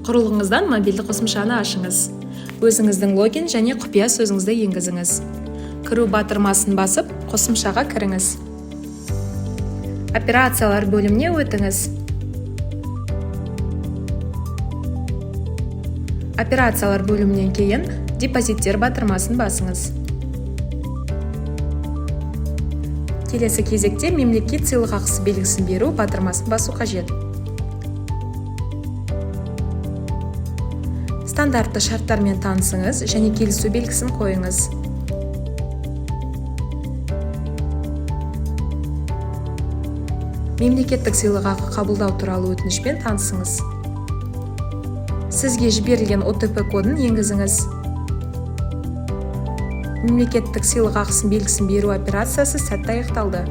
Құрылғыңыздан мобильді қосымшаны ашыңыз. Өзіңіздің логин және құпия сөзіңізді енгізіңіз. Кіру батырмасын басып, қосымшаға кіріңіз. Операциялар бөліміне өтіңіз. Операциялар бөлімінен кейін Депозиттер батырмасын басыңыз. Келесі кезекте Мемлекет сыйлықақысы белгісін беру батырмасын басу қажет. Стандартты шарттармен танысыңыз және келісу белгісін қойыңыз. Мемлекеттік сыйлықақы қабылдау туралы өтінішпен танысыңыз. Сізге жіберілген ОТП кодын енгізіңіз. Мемлекеттік сыйлықақысын белгісін беру операциясы сәтті аяқталды.